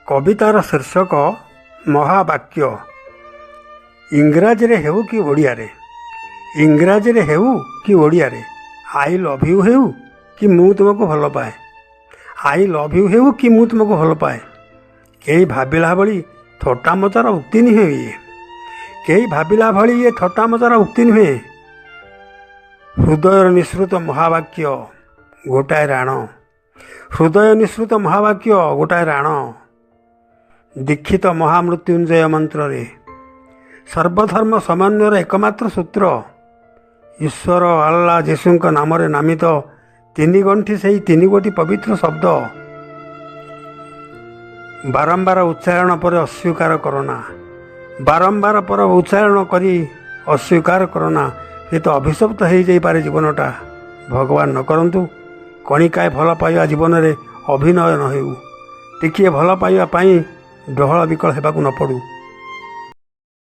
କବିତାର ଶୀର୍ଷକ ମହାବାକ୍ୟ। ଇଂରାଜୀରେ ହେଉ କି ଓଡ଼ିଆରେ, ଇଂରାଜୀରେ ହେଉ କି ଓଡ଼ିଆରେ, I love you ହେଉ କି ମୁଁ ତୁମକୁ ଭଲ ପାଏ, I love you ହେଉ କି ମୁଁ ତୁମକୁ ଭଲ ପାଏ, କେହି ଭାବିଲା ଭଳି ଥଟ୍ଟା ମଜାର ଉକ୍ତି ନୁହେଁ ଇଏ। କେହି ଭାବିଲା ଭଳି ଇଏ ଥଟ୍ଟା ମଜାର ଉକ୍ତି ନୁହେଁ। ହୃଦୟର ନିଃସୃତ ମହାବାକ୍ୟ ଗୋଟାଏ ରାଣ, ହୃଦୟ ନିଃସୃତ ମହାବାକ୍ୟ ଗୋଟାଏ ରାଣ, ଦୀକ୍ଷିତ ମହାମୃତ୍ୟୁଞ୍ଜୟ ମନ୍ତ୍ରରେ। ସର୍ବଧର୍ମ ସମନ୍ୱୟର ଏକମାତ୍ର ସୂତ୍ର ଈଶ୍ୱର, ଆଲ୍ଲା, ଯୀଶୁଙ୍କ ନାମରେ ନାମିତ ତିନି ଗଣ୍ଠି ସେହି ତିନି ଗୋଟି ପବିତ୍ର ଶବ୍ଦ। ବାରମ୍ବାର ଉଚ୍ଚାରଣ ପରେ ଅସ୍ୱୀକାର କରନା, ବାରମ୍ବାର ପରେ ଉଚ୍ଚାରଣ କରି ଅସ୍ୱୀକାର କରନା, ହୁଏତ ଅଭିଶପ୍ତ ହେଇଯାଇପାରେ ଜୀବନଟା। ଭଗବାନ ନ କରନ୍ତୁ କଣିକାଏ ଭଲ ପାଇବା ଜୀବନରେ ଅଭିନୟ ନ ହେଉ, ଟିକିଏ ଭଲ ପାଇବା ପାଇଁ ଡହଳ ବିକଳ ହେବାକୁ ନ ପଡ଼ୁ।